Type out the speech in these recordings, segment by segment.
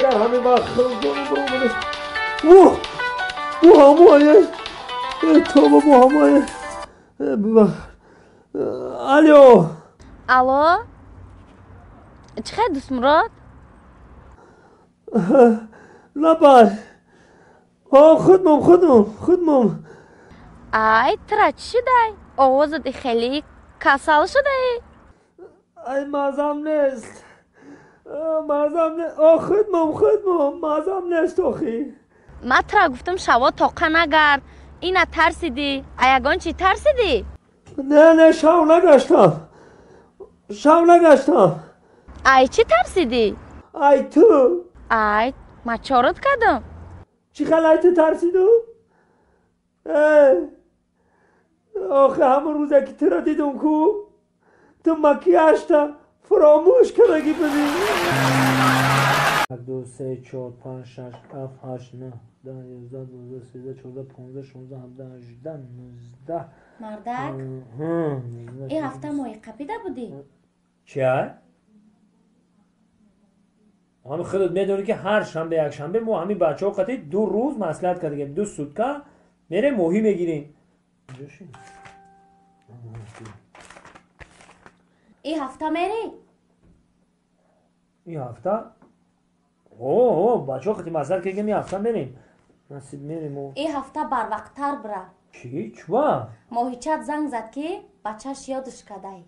Дар ҳамин вақт бу ҳамое тоба бу ҳамое. Алло. Алло. Чӣ хел Дӯстмурод? Лабай. Худмом худмом худмом. Ай тра чӣ шудай? Овозат хеле касал шудаи? Ай мазам нест. Мазам не. Худмом худмом мазам нест охи. Ман тра гуфтам шаво тоқа нагард. Ина тарсидӣ? А ягон чӣ тарсидӣ? Не не шав нагаштам. Шав нагаштам. Ай чӣ тарсидӣ? Ай ту. Ай ман чорот кардам. Чӣ хел ай ту тарсиду? Охи ҳамон рӯзе ки туро дидум ку ту макияжта фаромӯш кардагӣ будӣ. 1 2 3 4 5 6 7 8 9 10 11 12 13 14 15 16 17 18 19. Мардак, ин ҳафта моҳи қапида будӣ? Чия? Ҳами худат медонӣ ки ҳар шанбе якшанбе мо ҳамин бачаҳо қати 2 рӯз маслиҳат кардагем, 2 сутка мерем моҳӣ мегирем. Ин ҳафта мерӣ? Ин ҳафта? О, бачаҳо қати маслиҳат кардагем, ин ҳафта мерем. Насиб мерем. Ин ҳафта барвақттар бира. Чӣ? Чува? Моҳичат занг зад ки бачаш ёдаш кадай.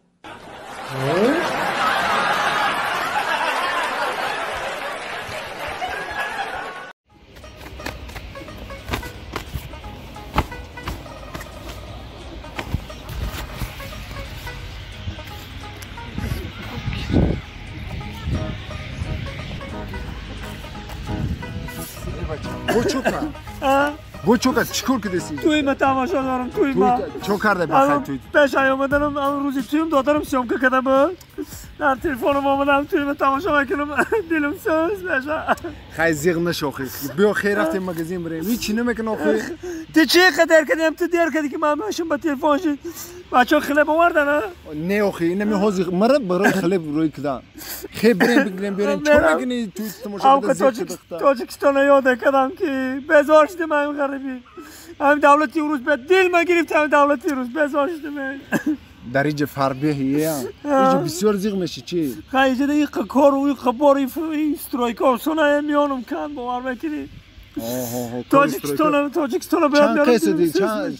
Бо чока чӣ кор кардеси? Туйма тамошо дорам, туйма. Чо карда бахай туй? Пеш ай омаданам, рӯзи туюм додарам съёмка карда буд. Дар телефоном омадам, туйма тамошо мекунам, дилам сӯз меша. Хай зиғ нашохи. Биё хей рафтем магазин бирем. Ҳичи намекун охи. Ту чӣ қадар кардем, ту дер кардӣ ки ман машин ба телефон шид. Бачаҳо хлеб овардан, а? Не охи, инами ҳозир мара барои хлеб рӯй кидан. Хей бирем бигирем биёрем. Чо мекунӣ туй тамошо карда зиғ шудахта? Тоҷикистона ёд кардам ки безор шудем ҳамин ғарибӣ. Ҳамин давлати рус ба дил ма гирифт, ҳамин давлати рус безор шудем. Дар иҷа фарбеҳия. Иҷа бисёр зиғ меши чӣ? Хай иҷа иқа кору иқа бор и стройка сона миёнум кан бовар мекунӣ. Тоҷикистона Тоҷикистона бояд чанд қисди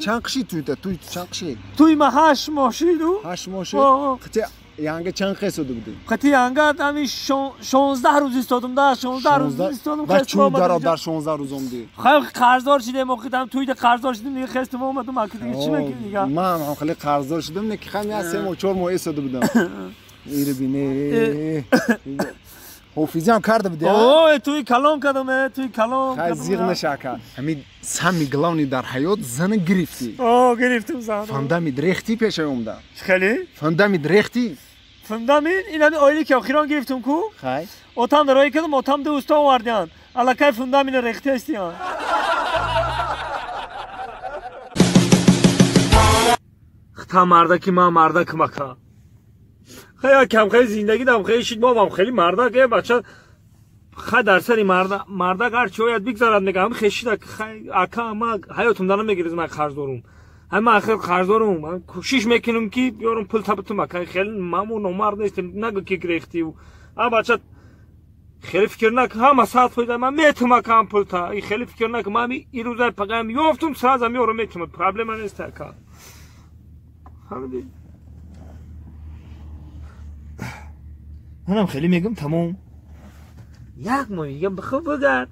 чанд қиши туйта туй чанд қиши? Туй ма 8 моҳ шиду. 8 моҳ шид? Қити янга чанд қисди буди? Қити янга ҳамин 16 рӯз истодум да 16 рӯз истодум. Ва чун дар 16 рӯз омдӣ? Хай қарздор шидем оқидам туйда қарздор шидем дига хестум омадум аки дига чӣ мекунӣ дига? Ман ҳам хеле қарздор шудам не ки хай я 3 моҳ 4 моҳ истода будам. Ири бине. Ҳофизӣ ҳам карда будӣ? О, туи калом кардам, туи калом. Хай зиғ наша ака. Ҳамин самый главный дар ҳаёт зана гирифтӣ. О, гирифтам зана. Фундамент рехтӣ пешаи омда. Чӣ хеле? Фундамент рехтӣ. Фундамент ин ҳамин оиле ки охирон гирифтам ку? Хай. Отам дарои кардам, отам ду уста овардианд. Аллакай фундамент рехтаистианд. Хта мардаки ман мардакам ака. Хай кам хеле зиндагӣ дам хеле шид мовам хеле мардак э бача хай дар сари мардак ҳар чӣ ояд бигзарад мегам хешида хай ака ма ҳаётум дана мегирез ман қарз дорум. Ҳай ман ахир қарз дорум. Ман кӯшиш мекунам ки биёрам пул табитум ака хеле маму номард нестем нагӯ ки гирехтив. А бача хеле фикр нак ҳама 100% ман метум ака пулта. И хеле фикр нак ман ин рӯзай пагаям ёфтум сразу меорам метум проблема нест ака. Фаҳмидӣ? Манам хеле мегӯм тамом. Як моҳ мегӯям бихоб бигард.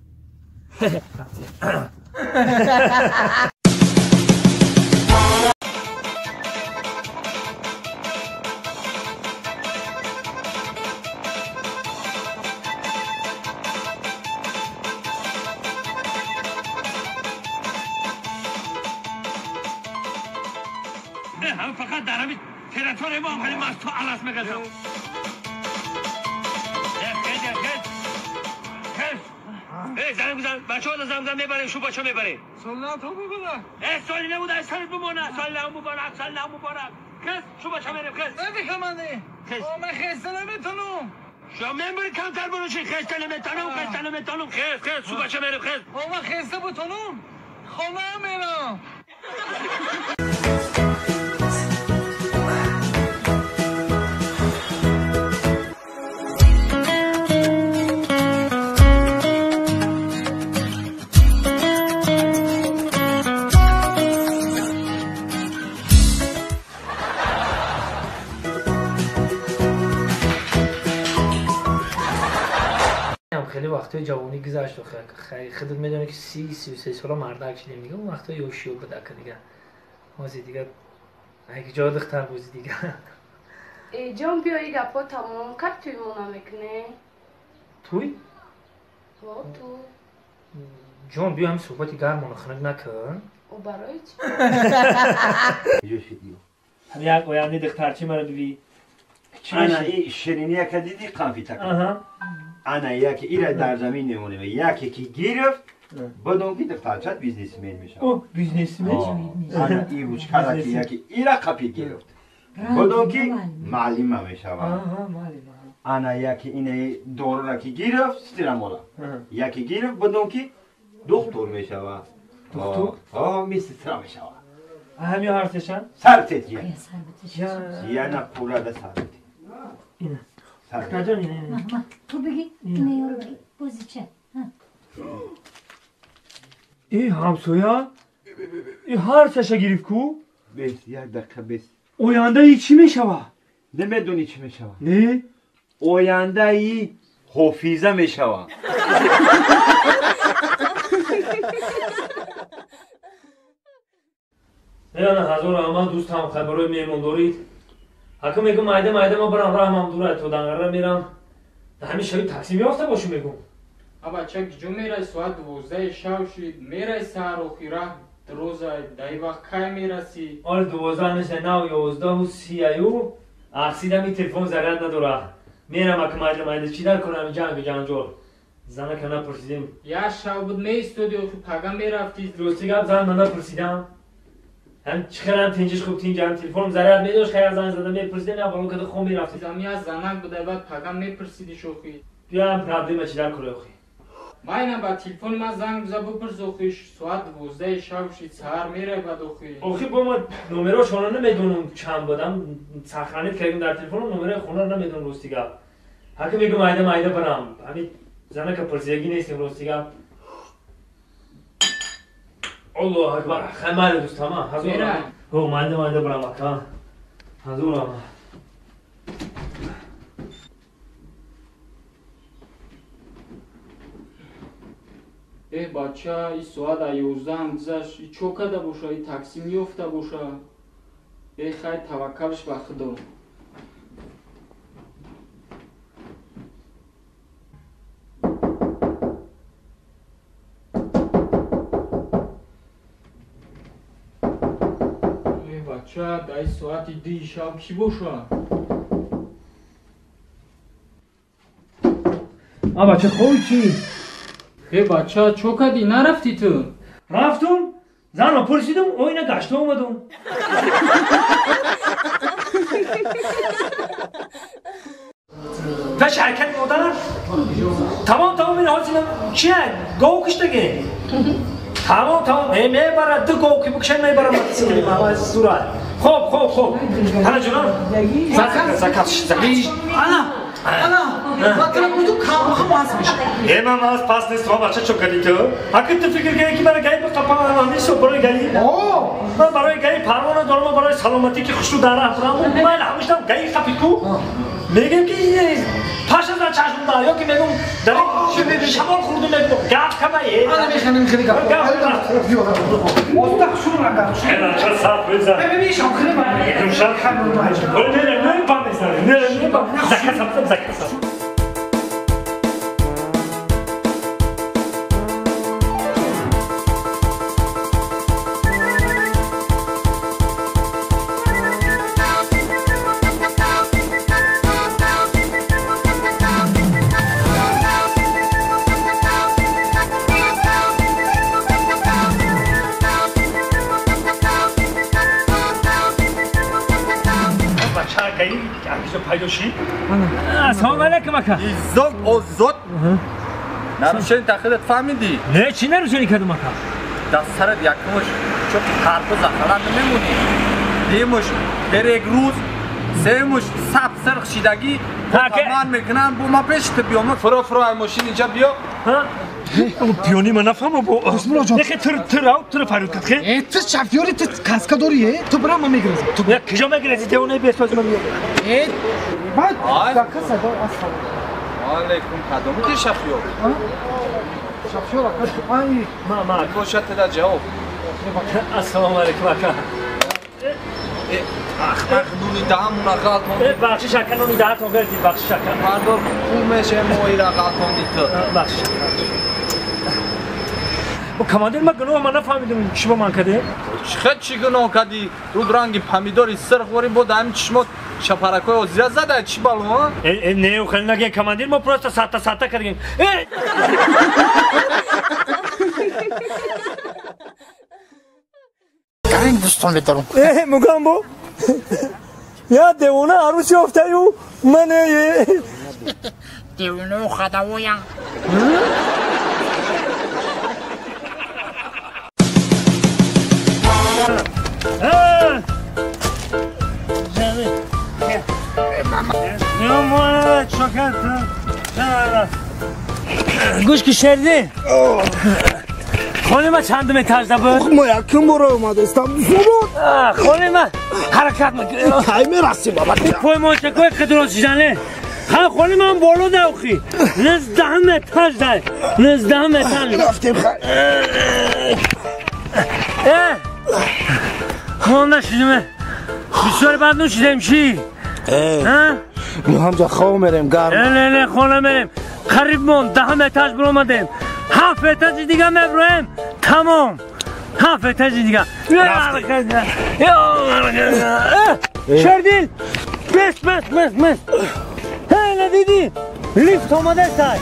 ҳам фақат дар ҳамин территория мо хеле масту алас мегазам. Бачаҳо занг зан мебарем, шу бача мебарем. Соли муборак. Соли набуда, соли бимона, соли нав муборак, соли нав муборак. Хес, шу бача мерем, хес. Намехамане. Ман хеста наметонам. شما میبری کمتر برو خسته نمیتونم خسته نمیتونم خیز خیز صبح میرم خیز بابا خسته بتونم خانه میرم. خیلی وقتای جوانی گذشت و خیلی خودت میدونی که 30-33 ساله مردک شدیم دیگه. اون وقتا یوشیو بوده که دیگه بازی دیگه اگه جا دختر بازی دیگه. ای جان بیا این گپا تمام کرد توی مونا میکنه. توی؟ ها تو. جان بیا هم صحبتی گرمانو خنک نکن. او برای چی؟ هم یک آینده دخترچی مرا ببی. انا این شیرینیه که دیدی قنفی تکن. انا یکی ایره در زمین نمونه یکی که گرفت بدون که دخترچت بیزنسمن میشه. اوه بیزنسمن؟ انا این روچکره که یکی ایره قپی گرفت بدون که معلمه میشه. انا یکی اینه دورو را که گرفت ستیرمولا یکی گرفت بدون که دکتر میشه. دکتر؟ آه می سترا میشه. همین هر سشن؟ سر تیه. یه نه پورا ده سر تیه. اینه. دختر اینه. تو بگی اینه یارو بگی بازی چه؟ ای همسایه ای هر سشه گرفت کو؟ بس یک دقیقه بس. آینده ای چی میشوه؟ نمیدونی چی میشوه؟ نه؟ آینده ای حافظه میشوه. نه هزار احمد دوستم خبرای میمون دارید. حکم میگم مایده مایده ما برم راه هم دوره تو دنگره میرم. همین شبی تاکسی میافته باشو میگم. ابا چک جو میره ساعت 12 شب شد میره سر و خیره روزه دای وقت کی میرسی؟ آره 12 نشه 9 11 و 30 ایو اخسیدم این تلفن زرد نداره. میرم اکم مایده مایده چی در کنم جنگ جنجال. زنه که نپرسیدیم. یا شب بود می استودیو خو پگا میرفتی. راستی گپ زن من نپرسیدم. هم چخرم تنجش خوب تینجم تلفنم ضرر میداشت خیر زنگ زدم میپرسیدم نه بالا کده خون میرفتی. زمی از زنک بوده بعد پگا میپرسیدی شوخی. بیا هم پرابلم چی در کنه اخی. من با تلفن من زنگ بزن بپرس اخی ساعت 12 شب شد سحر میره بعد اخی. اخی با ما نمره شما نمیدونم چند بودم سخرانیت کردم در تلفن نمره خونه رو نمیدونم راستی گپ. هر کی میگم آیده مایده برم. همین زنک پرسیدگی نیستیم راستی گپ. الله اکبر خیلی دوست تمام هزار هو مانده مانده برام اکا هزار. ای بچه ای ساعت 11 هم گذشت ای چوکه ده باشه ای تاکسی میفته باشه. ای خیر توکلش به خدا. بچه در ساعت 2 شب کی باشه؟ آ بچه خوبی چی؟ ای بچه چو کردی نرفتی تو؟ رفتم زن رو پرسیدم او اینا گشته اومدم. تا شرکت مادر تمام تمام این حال چیه؟ گاو کشتگی تمام تمام میبرد دو گاو که بکشن میبرم از صورت. خب خب خب هلا جناب زکات زکات انا انا وقتی بودو کام خم واس میشه. ای من از پاس نیست ما بچه چوک کردی تو حقیقت تو فکر کردی که برای گایی بقپا نیست برای گایی من برای گایی پروانه دارم برای سلامتی که خوشو داره افرام من همیشه گایی خپی کو میگم که پاش از چشم داره یا که میگم در شمال خوردم میگم گپ کمه. انا میخوام خیلی گپ واسه شروع نکن. چه صاف بزن ببین شام خیلی من شام خیلی نه نه نه نه نه زکات زکات. пайдо шид. Ассалому алайкум ака. Иззот, озод. Нарушени тахидат фаҳмидӣ? Не, чӣ нарушени кардам ака? Дар сарат якумаш чоқи қарпуза халан намемонӣ. Дуюмаш берегрӯз, сеюмаш саб сирх шидагӣ. Ман мекунам, бо ман пеши ту биём. Фуро, фуро, ай мошин инҷа биё. Пиёни ман нафаҳмам бо. Нехе ту ту рав, туро фарёд кард хе? Э, ту шофёри, ту каска дорӣ, э? Ту бира, ман мегирезам. Ту куҷо мегирезӣ? Девонаи беспози ман меёб. Э, баъд дака садо ассалом. Алейкум, кадоми ти шофёр? Шофёр ака, ай, ма ма. Бошад тада ҷавоб. Ассалому алейкум ака. Ахмақ нуни даҳамуна ғалтон. Бахшиш ака, нуни даҳатон гирифтид, бахшиш ака. Мардор хуб меше моира ғалтонди ту. Бахшиш. Бо командир ма гуноҳ ма нафаҳмидам чӣ ба ман кардем? Хе чӣ гуноҳ кардӣ? Руд ранги помидори сирх ворӣ бо даҳами чишмот шапаракҳои озира зада чӣ бало? Не, хеле наген командир, мо просто сатта сатта кардем. Карин дӯстон медорам. Э, Мугамбо. Я девона арӯс ёфтаю ман девонао хадавоям. Гӯш ки шерди. Хони ма чандум этажда буд? Ма якум бора омадастам. Зубод. Хони ма ҳаракат мекунам. Кай мерасим баба? Поймончакои қидрос шидане. Ха хони ман боло давхи. 19 этажда. 19 этаж. Рафтем хай. Э! Монда шидем. Бисёр бад нӯшидем чӣ? Э. Мо ҳамҷа хоб мерем гарм. Не, не, хона мерем. Қариб мон 10 этаж биромадем. 7 этажи дига меброем. Тамом. 7 этажи дига. Шердил. Бес, бес, бес, бес. Ҳей, надидӣ? Лифт омадастай.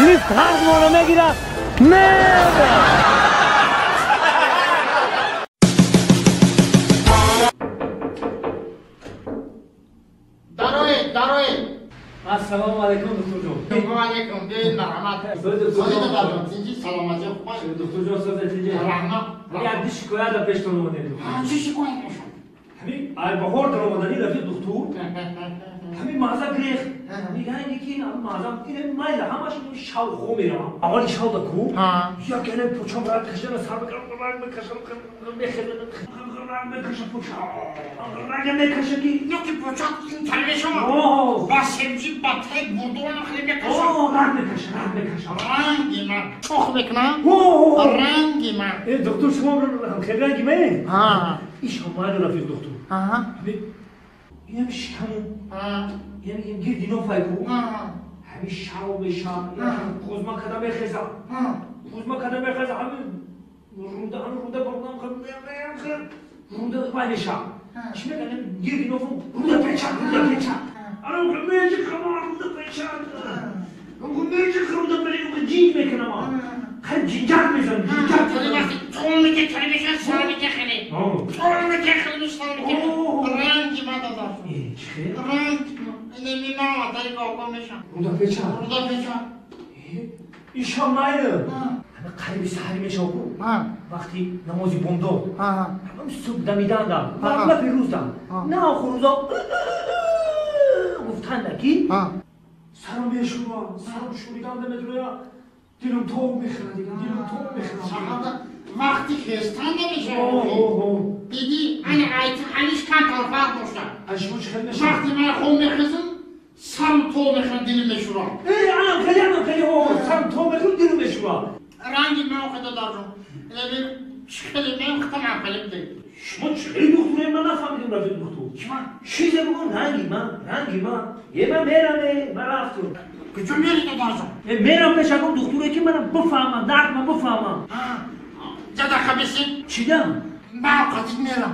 Лифт ҳар моро мегирад. Мебарад. Ассалому алайкум, духтурҷон. Ва алайкум, биёед марҳамат. Сози тинҷи, саломатӣ хуб. Духтурҷон, сози тинҷи. Раҳмат. Як ди шикоят дар пештон омадем. Чӣ шикоят бошад? Ҳамин ай баҳор дар омадани рафиқ духтур. Ҳамин маҳза грех. Мегаянди ки маҳза ин майла ҳамаш шавхо меравам. Аввали шав да ку? Як яне пучам рад кашидана сар мекардам, ранг мекашам, мехезам, ранг мекашам пучам. Ранг мекашам ки ёки пучам ин мешавад. Ба себҷи ба тег бурдуам хеле мекашам. Ранг мекашам, ранг мекашам. Ранги ман чох мекунам. Ранги ман. Э, доктор, шумо хеле ранги ман? Иш омада рафиқ доктор. Инам шикаму. Инам гирди нофайку. Ҳамин шав мешам. Хузма када мехезам. Хузма када мехезам. Ҳамин руда, ҳамин руда барудам руда вай мешам. Чӣ мекунам? Гирди нофам руда печам, руда печам. Ана меҷихам, руда печам. Меҷихам, руда печам, ҷинҷ мекунам. Хеле ҷинҷак мезанам, ҷинҷак. Тон мекунӣ, мешан, сар мекунӣ. Тон мекунӣ, сар мекунӣ. Ранги ма додаш. Чӣ? Ранг. Инеми ма тари коко мешам. Руда печам. Руда печам. Ишам майли. Ҳама қариби саҳари мешав ку. Вақти намози бомдод. Ҳамам субҳ дамиданда. Лафи рӯздам. На охир рӯза гуфтанда ки сарам мешура, сарам шуриданда медроя. Дилам тоб мехӯрад, дилам тоб мехӯрад. Вақти хестан намешавад. Диди, ани айти алиш камтар фарқ дошта. Шумо чӣ хел мешавад? Вақти ман хоб мехезам, сарам тоб мехӯрад, дилам мешурад. Э, анам хеле, анам хеле, сарам тоб мехӯрад, дилам мешурад. Ранги ман худо дарҷон. Чӣ хеле ман худам хеле бидед. Шумо чӣ хеле духтуре, ман нафаҳмидам рафиқ духтур. Чизе бугӯ, ранги ман, ранги ман. Е, ман мерам, ман рафтум. Куҷо мери додарҷон? Мерам пеш ягон духтуре ки манам бифаҳмам, дард ман бифаҳмам. Ҷада хабисин? Чӣ дам? Ман қатид мерам.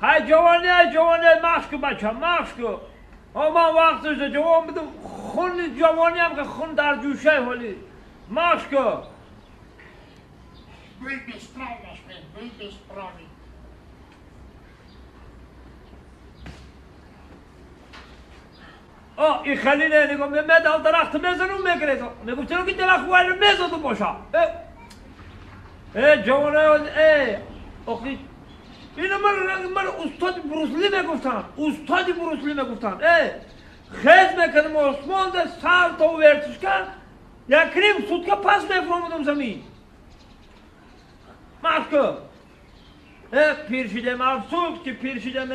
Ҳай ҷавони, ай ҷавони, машқ ку бача, машқ ку. Ман вақташ ҷавон будам, хуни ҷавониам ки хун дар ҷӯшай ҳоли. Машқ ку. Бӯй бесправ машқ, бӯй бесправи. Ин хеле не, нигоҳ медал дарахт мезанум мегиред. Мегӯм чаро ки дарахт вайро мезаду боша. Э ҷавонаё, э охи ино ман устоди Брусли мегуфтанд, устоди Брусли мегуфтанд. Э хез мекардам осмонда салто вертушка, як ним сутка пас мефуромадам замин. Машқ ку. Э пир шидем, афсӯс ки пир шидем.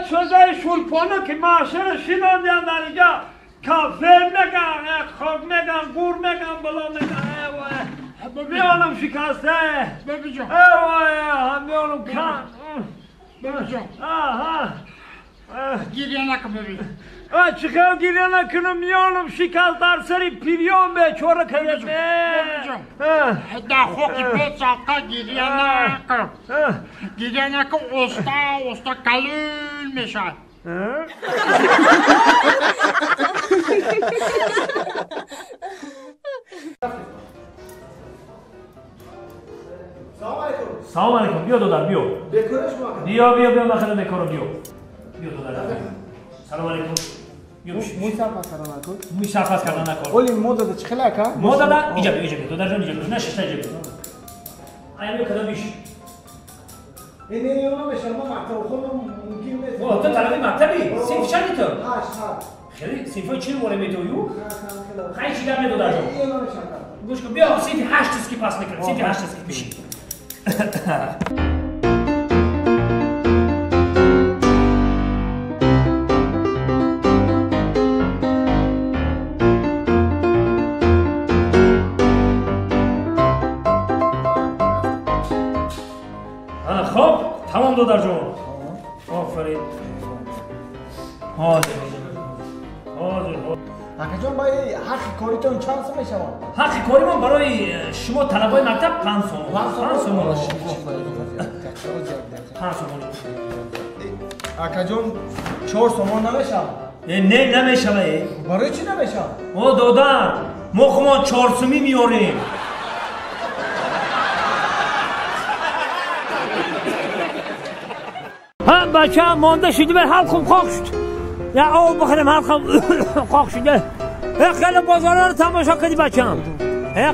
چوزای شولپانو که معاشر شیناندیان در اینجا کافر میگن، خاک میگن، گور میگن، بلا میگن. میانم شکسته. ببی جان. ای میانم کن. ببی جان. گریه نکن ببی. چخیر گریه نکنم، میانم شکست در سری پیریان به چوره کردم. ببی جان. در خوکی به ساقه گریه نکن. گریه نکن، استا استا کلون میشه. سلام علیکم. بیا دادر بیا. بیا بیا بیا من خیلی میکارم بیا. بیا دادر. سلام علیکم. موی سرپس کردن نکن. موی سرپس کردن نکن. ولی مو داده چه خیلی که؟ مو داده اینجا بیا اینجا بیا دادر جان اینجا بیا. نه شش اینجا بیا. آیا بیا کدام بیش؟ نه نه نه میشه ما مکتب خودم ممکن نیست. تو طلبه مکتبی؟ صنف چندی تو؟ 8. خیلی صنفای چی واره میدویو؟ خیلی چی گم دادر جان. گوش کن بیا صنف 8 است که پاس میکنم. صنف 8 است که بشین. خب تمام دادر جان. آفرین. حاضر حاضر. اکا جان باید حق کاریتون چند سوم میشود؟ حق کاریمان برای شما طلبای مکتب 5 سوم. 5 سوم. 5 سوم. اکا جان 4 سوم نمیشود؟ نه نمیشود. برای چی نمیشود؟ او دادر ما خودمان 4 سومی میاریم. هم بچه مانده شده بر حلقم خاک شد. یا آب بخورم حلقم خاک شده. خیلی بازارا رو تماشا کردی بچه‌م.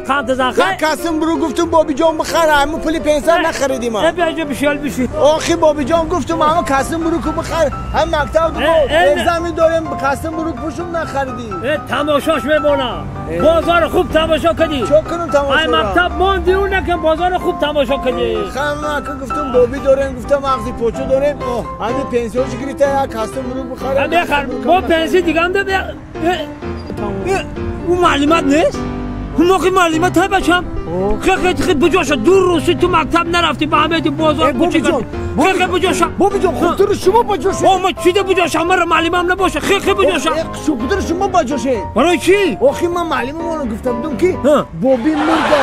قند زن خیلی. کاسم برو گفتم بابی جان بخره، همون پول 500 نخریدیم. بیا اینجا بشیال بشی. آخی بابی جان گفتم همون کاسم برو که بخره، هم مکتب دو زمین داریم کاسم برو پوشم نخریدی. تماشاش میمونه. بازار خوب تماشا کردی. چه کنم تماشا؟ ای مکتب موندی اون نکن بازار خوب تماشا کردی. خم که گفتم بابی داریم، گفتم مغزی پوچو داریم. همین پنسیونش گرفته کاسم برو بخره. بخر. با پنسی دیگه هم ده. اون معلومات نیست؟ موقع معلومات های بچم خیلی خیلی بجاشا دور روسی تو مکتب نرفتی به همه بازار کوچه کردی. خیلی بجاشا بابی جان خودتر شما بجاشه. ما چی ده بجاشا من معلمم نباشه. خیلی بجاشا خودتر شما بجاشه. برای چی؟ آخی من معلمم گفته بودم که بابی مرده.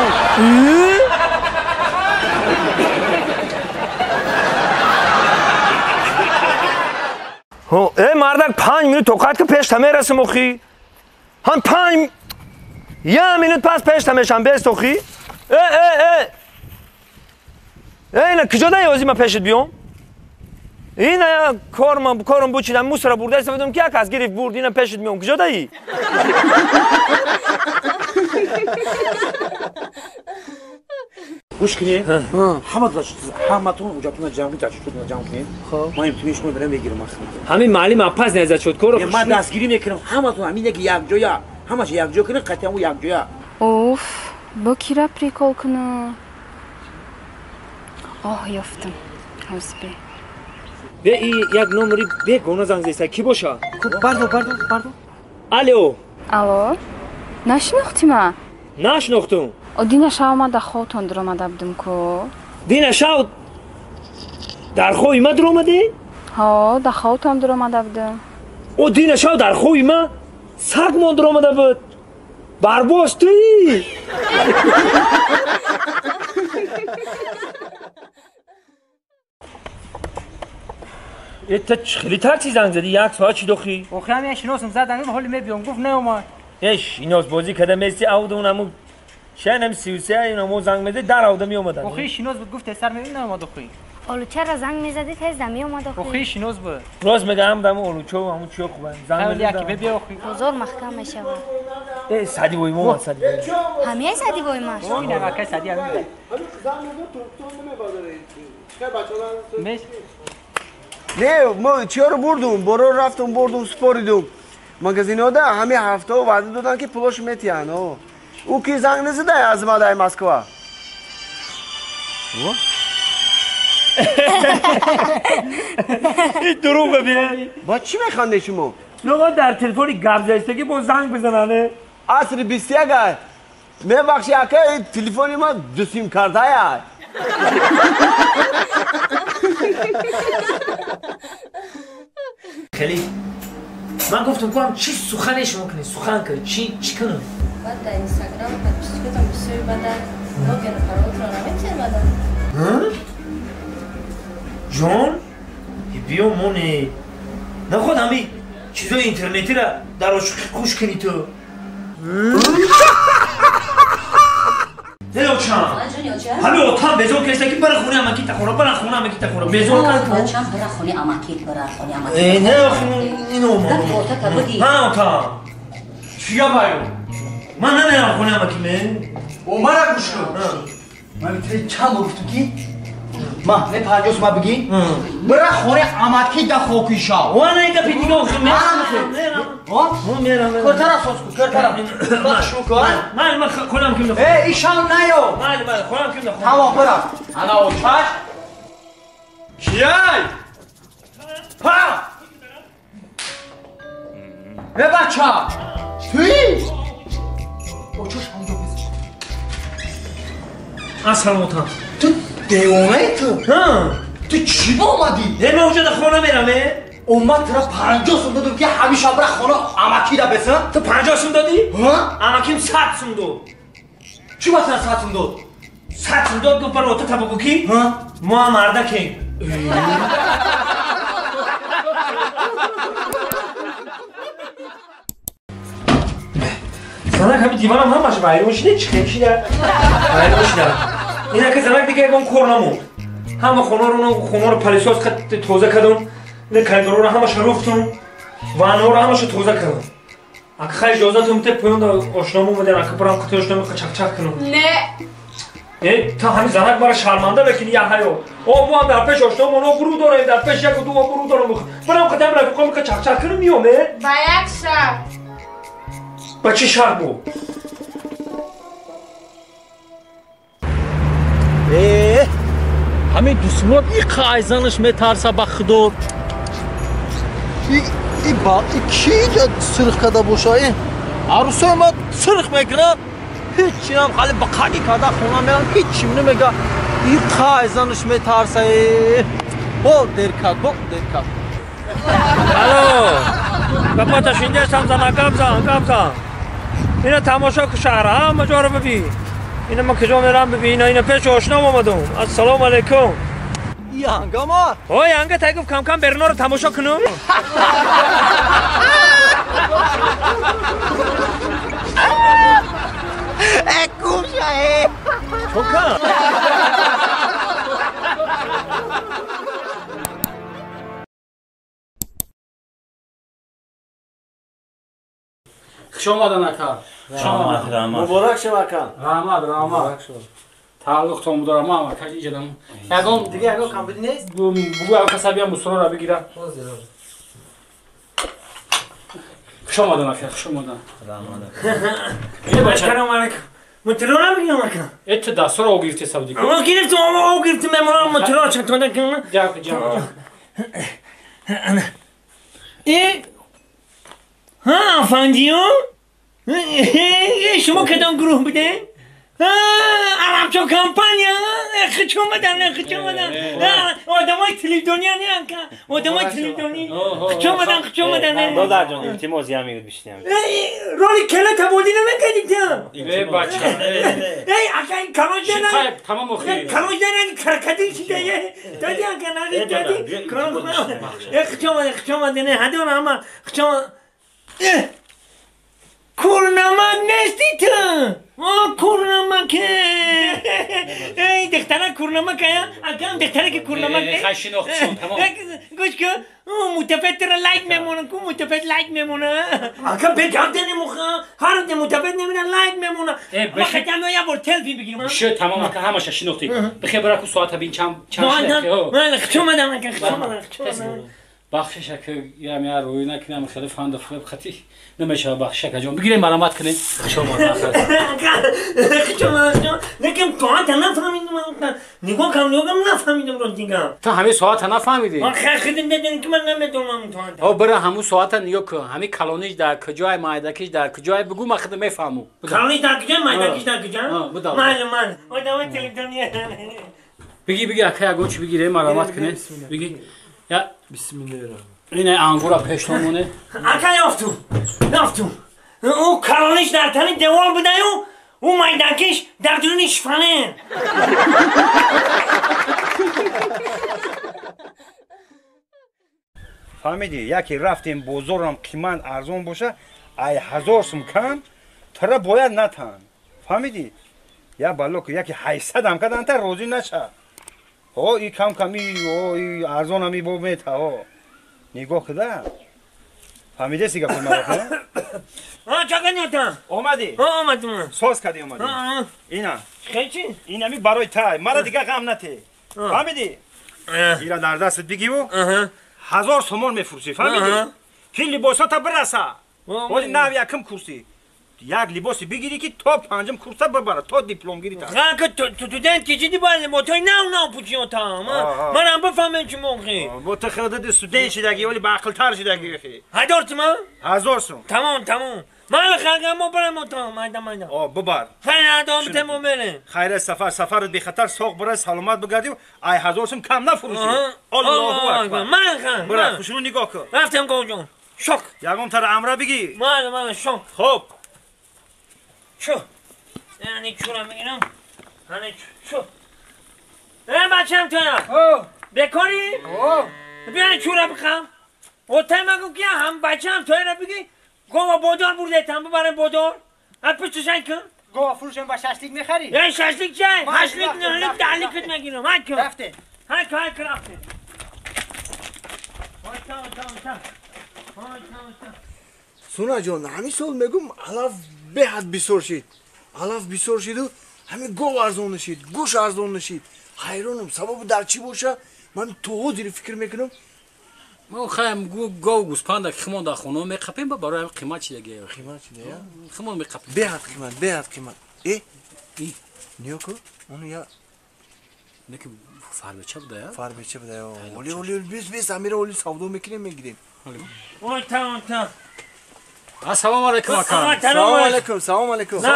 ای مردک 5 minute توقعت که پیش تمیرسم اخی. هم 5 یه minute پس پیش تمیشم بیست اخی. ای ای ای ای نه کجا دایی ازی من پیشت بیام؟ این کارم بوچیدم موس را برده است بدم که یک از گرفت برد اینم پیشت میام کجا دایی؟ گوش کنید همتون حجتون جمع کنید تشکیلتون جمع کنید. ما امتحان شما دارم میگیرم. همین معلم پس نزد شد کارو ما دستگیری میکنم همتون همین یک یک جویا همش یک جا کنید قطعا یک جویا. اوف با کی را پریکول کنم؟ آه یافتم. حسبی. Бе як номери бегона занг зеста. Ки боша? Бардо, бардо, бардо. Алло. Алло. Нашинохтӣ ма? Нашинохтум. О дина шав ма дар хобтон дуромада будум ку. Дина шав дар хоби ма дуромадӣ? Ҳо, дар хобтон дуромада будум. О дина шав дар хоби ма саг мон дуромада буд. Барбос туӣ. Та хеле такси занг задӣ, як соат чӣ дохӣ? Охи ҳам шиносам задам, ҳоли мебиём, гуфт неомад. Э шинос бозӣ карда мести авдун ҳамун шанам 33 инамо занг мезад, дар авда меомадан. Охи шинос буд, гуфт тезтар меоям, наомад охи. Олучаро занг мезадӣ, тез намеомад охи. Охи шинос буд. Рост мегӯям, даму олучо ҳамун чиё хубанд. Занг мезад. Яки бебиё охи. Бозор маҳкам мешавад. Э сади вой мо омад, сади вой. Ҳамияи сади вой маш? Ой намакай сади ҳамин. Ҳамин занг мезад, турктон намебардоред. Чикар бачаҳо? Не, мо чиёро бурдум, боро рафтум, бурдум, споридум. Магазинода ҳами ҳафтао ваъда доданд, ки пулош метиҳанд. Ӯ ки занг назада аз ма дар Москва. Ин дурӯға бе. Ба чӣ механдед шумо? Лоға дар телефони гап заистагӣ бо занг бизанане. Асри 21 ай. Мебахши ака, телефони ма ду симкартая. Хеле ман гуфтам кам чӣ сухане шумо кунед, сухан кунед, чӣ чӣ кунам? Баъд дар Инстаграм подписчикатон бисёри бада логин паролтро наметиҳед бада. Ҷон, биё моне. Наход ҳами чизои интернетиро дар ошиқӣ куш кунӣ ту. Дилочам. Ҳами отам безор кеста ки бара хонаи амакӣ тахора, бара хонаи амакӣ тахора. Безор кард ту. Бачам бара хонаи амакӣ, бара хонаи амакӣ. Э, не охи ино ма. Ҳа отам. Чия баю? Ман намерам хонаи амакӣ ме. О мара гӯш кун. Ман ту чанд бор гуфтам ки ма не 50 ма бигӣ. Бара хонаи амакӣ да хоки шав. О не гапи дига охи ме. О мерам. Кӯртара соз кун, кӯртара. Бахшу кун. Ман ман хонам ким нахӯрам. Э, ишам наё. Майли, майли, хонам ким нахӯрам. Тамом, бира. Ана очаш. Кияй? Па! Э бача! Туи? Очаш ҳамҷо бизан. Ассалому алайкум. Ту девонаи ту? Ҳа. Ту чӣ ба омадӣ? Э, ман оҷа да хона мерам, э? Омад тура 50 сум додум ки ҳамеша бира хона амакида бесан. Ту 50 сум додӣ? Ҳа? Амаким 100 сум дод. Чӣ ба тура 100 сум дод? 100 сум дод, гуфт бара ота табугу ки? Ҳа? Мо ҳам мардакем. Занак ҳами диванам ҳамаш вайрон шида, чӣ хел шида? Вайрон шида. Инака занак дига ягон кор намонд. Ҳама хонаро палисос тоза кардам. Не коридорро ҳамаша руфтум, ваннаҳоро ҳамаша тоза кардам. Ака хай иҷозатон бите поён да ошномо омадем, ака барам қити ошномо чақчақ кунам. Не. Э, та ҳами занак мара шарманда мекунӣ я ҳаё. О, мо ҳам дар пеш ошномо оно буру дорем, дар пеш яку ду буру дорам. Барам қити ҳами рафиқом ка чақчақ кунам миём, э? Ба як шарт. Ба чӣ шарт бу? Э, ҳамин дусмон иқа айзанаш метарса ба худо. И ба ки сирх карда боша? Арӯсои ма сирх мекунад, ҳечинам хали ба қаги карда хона мерам, ҳечим намега. Иқа айзанаш метарса. Бо дер кард, бо дер кард. Алло, гапата шиндесам зана, гап зан, гап зан. Ина тамошо ку шаҳра, ҳама ҷоро бибин. Ина ман куҷо мерам бибин, ина ина пеши ошном омадум. Ассалому алайкум. Янгама? Ой, янга тай гуфт кам-кам беруноро тамошо кунум. Э, куша, э! Чока? Хуш омадан ака. Хуш омадан. Муборак шав ака. Раҳмат, раҳмат. Тааллуқтон будорам ман ака иҷадам. Ягон дига ягон камбуди нест? Бугӯ ака сабиям мусрора бигира. Хуш омадан ака, хуш омадан. Раҳмат. Ассалому алайкум. Мутро набигирам ака. Э ту дастро о гирифти сабди. О гирифтам, о гирифтам, мемонам мутро чатода кунам. Ҷа, ҷа. ҳа афандиён, шумо кадом гурӯҳ будем? Арабчо компания хич омадан, хич омадан. Одамои телевизиония не, одамои телевизионӣ хич омадан, хич омадан. Додарҷон, илтимос, як минут бишинем. Роли кела табодӣ намекардӣ ту? Э, бача. Эй, ака, калош дана. Тамом охи. Калош дана, крокодил шида. Дади, ака, нади, дади. Хич омадан, хич омадан. Ҳадон ҳама хич омадан. Курнамак нести ту? Курнамак. Эй, духтара курнамак ая? Акам духтара ки курнамак не? Хай шинохт шуд, тамом. Гӯш кун, мутафед тура лайк мемона, ку мутафед лайк мемона. Акам беҷаб денемуха, ҳар рӯз мутафед немина лайк мемона. Ма хотям як бор селфи бигирам. Шуд, тамом, ака, ҳамаша шинохтӣ. Бихе бира ку соата бин чанд чанд шуд. Ман хич омадам, ака, хич омадам, хич омадам. Бахшиш ака, ям я рӯй накунам, хеле фанду флеб хати намешава. Бахшиш ака ҷон, бигирем, марамат кунем. Хуш омад. Хуш омад. Лекин соата нафаҳмидам, нигоҳ кам, нигоҳ кам, нафаҳмидам рост дигам. Ту ҳамин соата нафаҳмидӣ? Ман хидим дедем ки ман намедонам соата. О, бира ҳамун соата нигоҳ кун, ҳамин калониш дар куҷое, майдакиш дар куҷое, бигӯ, ман худам мефаҳмам. Калониш дар куҷое, майдакиш дар куҷо? Майли, майли, одамои телевизиония. Биги, биги, ака, ягон чи бигирем, марамат кунем, биги. Я бисмиллаҳир. Ин ангура пештон моне. Ака, ёфтум, ёфтум. Ӯ калониш дар тани девол будаю, ӯ майдакиш дар дуруни шифане. Фаҳмидӣ, яке рафтем бозорам, қимат арзон боша, ай 1000 сум кам тара бояд натан. Фаҳмидӣ, я балло ки яке 800 ам кадан та розӣ наша. О, и кам ками, о, и арзон ами бо мета, о. Нигоҳ куда. Фаҳмидеси гапи маро? А, чака нята? Омадӣ? Омадам. Соз кардӣ, омадӣ. Ина. Хечи? Ин ами барои тай. Мара дига ғам нате. Фаҳмидӣ? Ира дар дастат бигиву 1000 сомон мефурӯшӣ, фаҳмидӣ? Ки либосата бираса. Бози нав якум курсӣ. Як либосе бигирӣ ки то панҷум курса бибара, то диплом гирӣ. Ха, ки студент ки чиди бояд либосҳои нав нав пӯшӣ, отам. Манам бифаҳмем чӣ моқи. Бо ту худат студент шидагӣ, вале баақлтар шидагӣ хи. 1000 сум? 1000 сум. Тамом, тамом. Ман хагам, мо барам, отам, майда, майда. О, бибар. Хайр, адом бите, мо мерем. Хайр, сафар, сафарат бехатар, соғ бира, саломат бигардӣ, ай 1000 сум кам нафурӯшӣ. Аллоҳу акбар. Ман хан. Бира, хушрӯ нигоҳ кун. Рафтем, говҷон. Шок. Ягон тара амра бигӣ. Ман, ман, шок. Хуб. Чу. Яъне чура мегирам. Ҳане чу. Э, бачам туя. Бекорӣ? Биё чура бихам. Отай магу ки ҳам бачам туяра бигӣ. Гова бодор бурдетам, бибарем бодор. А пуштушан кун. Гова фурӯшем, ба шашлик мехарӣ? Э, шашлик чай? Ҳашлик, нӯҳлик, даҳликит мегирам. Ҳай кун. Рафте. Ҳай кун, ҳай кун, рафте. Ҳай, та, та, та. Ҳай, та, та. Сунаҷон, ҳамин сол мегум, алаф беҳад бисёр шид, алаф бисёр шиду ҳамин гов арзон нашид, гӯш арзон нашид. Ҳайронам, сабабу дар чӣ боша, ман то ҳозири фикр мекунам. Мо хаем гов, гӯспанда ки химон дар хона меқапем, ба барои ҳамин қимат чидаги. Қимат чида, я? Химон меқапем. Беҳад қимат, беҳад қимат. Э, нигоҳ кун, ону я неки фарбеча буда, я? Фарбеча буда, оли, оли, бес, бес, амира, оли, савдо мекунем, мегирем. Ой, та, та. Ассалому алайкум, ака. Салому алайкум, салому алайкум. Куҷо,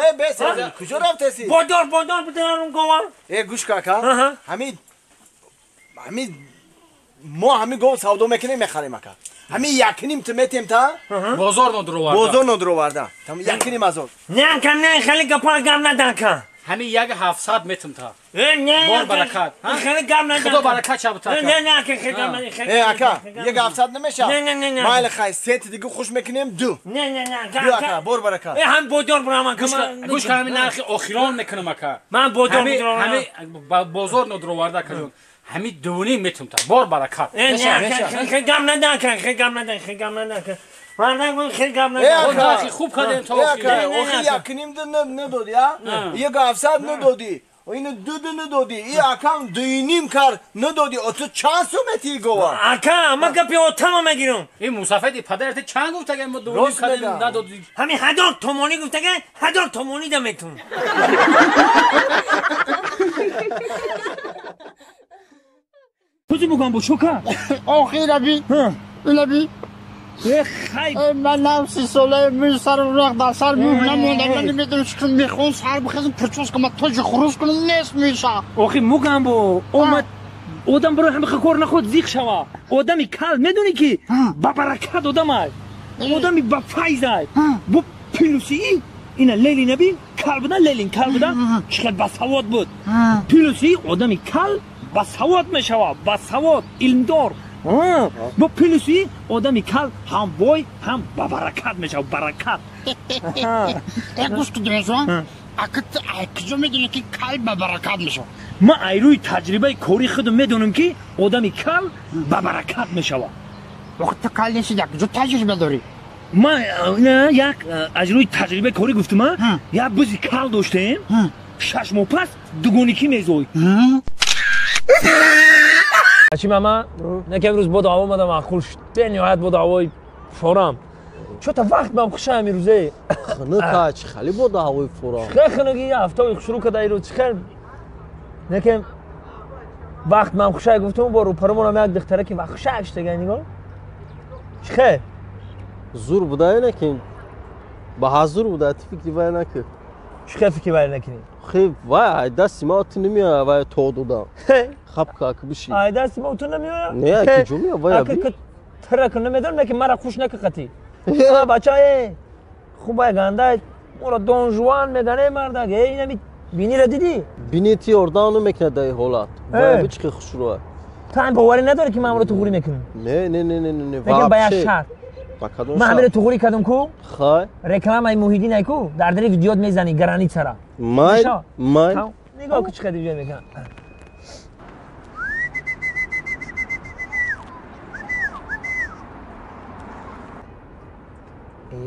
э, бес, куҷо рафтеси? Бодор, бодор бударам гова. Э, гӯш кун, ака. Ҳамин ҳамин мо ҳамин гов савдо мекунем, мехарем, ака. Ҳамин 1,5 ту метем та? Бозор нодуроварда. Бозор нодуроварда. Там 1,5 ҳазор. Не, ака, не, хеле гапа гап надан, ака. Ҳамин 1,700 метм та. Э, не, бор баракат. Хеле гап надан. Худо баракат шаб та. Не, не, ака, хеле гап надан. Э, ака, 1,700 намеша. Не, не, не, не. Майли, хай, сети дига хуш мекунем, ду. Не, не, не, ака. Ду, ака, бор баракат. Э, ҳам бодор бурам, ака. Гӯш кун, ҳамин нархи охирон мекунам, ака. Ман бодор бурам. Ҳамин бозор нодуроварда, ака ҷон. Ҳамин 2,5 метм та. Бор баракат. Э, не, ака, хеле гап надан, ака, хеле гап надан, хеле гап надан, ака. Мардак, хеле гап надан. Хуб кардем то охир. Охир 1,5 ду надодӣ, а? 1,700 надодӣ. Ино дуду надодӣ. И акам дуюним кар надодӣ. Ту чанд сумети гова? Ака, ман гапи отама мегирам. Ин мусафеди падарат чанд гуфтага мо дуюним кардем надодӣ. Ҳамин 1000 томонӣ гуфтага, 1000 томонӣ да метун. Куҷо бугам бо чока? Охир аби. Илаби. Ман нам 30 сола мӯи сарам рахт дар сар мӯ намонда. Ман намедонам чӣ кунам. Мехоҳам сар бихезам, прическа ма тоҷи хурӯз кунам, нест мӯиша. Охи мугам бо омад одам барои ҳамин кор наход зиқ шава. Одами кал медонӣ ки ба баракат одам ай. Одами ба файз ай. Бо плюси ина Ленин наби кал буда, Ленин кал буда, чӣ қадр басавод буд. Плюси одами кал басавод мешава, басавод, илмдор. Бо плюси одами кал ҳам бой, ҳам ба баракат мешава, баракат. Гӯш кун донишҷон, ака ту ай куҷо медонӣ ки кал ба баракат мешава? Ман ай рӯи таҷрибаи кори худам медонам ки одами кал ба баракат мешава. Охи ту кал нестӣ, як куҷо таҷриба дорӣ? Ман як аз рӯи таҷрибаи корӣ гуфтам, як бузи кал доштем, 6 моҳ пас дугоникӣ мезоид. Ачи мама, неки имрӯз бо даъво омадам, маъқул шуд. Бениҳоят бо даъвои форам. Чо та вақт ман хуша имрӯзе. Хунука, чӣ хеле бо даъвои форам. Хеле хунуки ҳафтаи шурӯъ карда ирӯз чӣ хел. Неки вақт ман хуша гуфтам бо рӯпаромонам як духтара ки хушак шудага нигоҳ. Чӣ хел? Зур буда неки ба ҳазур буда, ту фикри вай накун. Чӣ хел фикри вай накунӣ? Хе вай ай дасти ма ту намеояд вай то додам. Хапка ки биши. Ай дасти ма ту намеояд? Не, ки ҷо меояд вай аби. Тара ки намедонам, не ки мара хуш нака қатӣ. Бача э хубай гандай моро Дон Жуан мегане мардак. Э инами бинира дидӣ? Бини ти ёрдам намекунад дар ин ҳолат. Вай аби чӣ хел хушрӯа. Ту ҳам боварӣ надорӣ ки ман амро туғурӣ мекунам? Не, не, не, не, не. Лекин ба як шарт. Ман ҳамиро туғурӣ кардам ку? Хай. Рекламаи Муҳиддин ай ку? Дар дари видеот мезанӣ границара. Май, май. Нигоҳ ку чӣ қадр видео мекунам.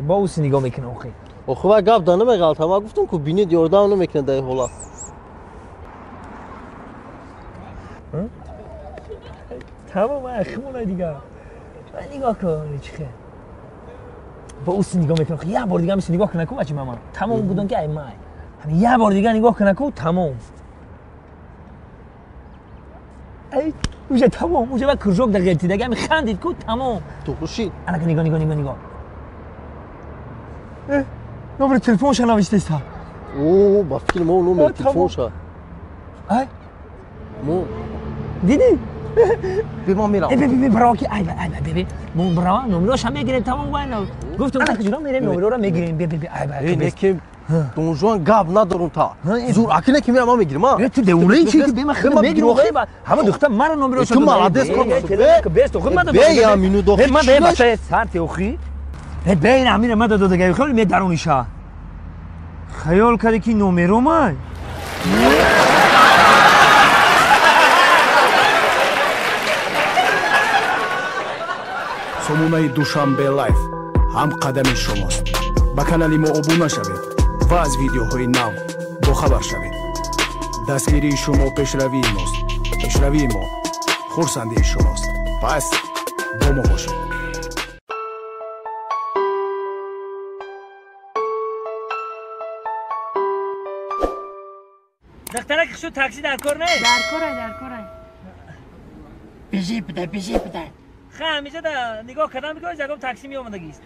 Бо уси нигоҳ мекунам охи. Охи вай гап да намеғалта. Ман гуфтам ку бинид ёрдам намекунад дар ин ҳолат. Тамом ахмона дигар. Нигоҳ кун чӣ хел. Бо уси нигоҳ мекунам. Як бор дига мисли нигоҳ кунаку бачи мама. Тамом будам ки ай май. Ҳамин як бор дига нигоҳ кунаку тамом. Ай уже тамом, уже ба кружок да ғелтидаги ҳамин хандид ку тамом. Ту хушид. Анака нигоҳ нигоҳ нигоҳ нигоҳ. Номери телефонша навиштеста. О, ба фикри мо номери телефонша. Ай? Мо. Дидӣ? Бе ман мерам. Бе бе браво ки ай ай бе бе. Мо браво номероша мегирем тамом вай. Гуфтам ана куҷо мерем номероро мегирем. Бе бе бе ай бай. Не ки Дон Жуан гап надорум та. Зур аки не ки мерам ман мегирам а. Ту девонаи чи бе ман худам мегирам охи. Ҳама духтар мара номероша. Ту молодец кор. Бес то худ мада. Бе я минут охи. Ман бе бача сарти охи. Бе ин амира мада додага хел ме даруниша. Хаёл карди ки номеро май. Сомонаи Душанбе Лайф ҳам қадами шумост. Ба канали мо обуна шавед ва аз видеоҳои нав бохабар шавед. Дастгирии шумо пешравии мост. Пешравии мо хурсандии шумост. Пас бо мо бошед. Духтарак шуд такси дар кор не? Дар корай, дар корай. Бижи бидай, бижи бидай. Ха, ҳамеша да нигоҳ кардам бигоҳ ягон такси меомадагист.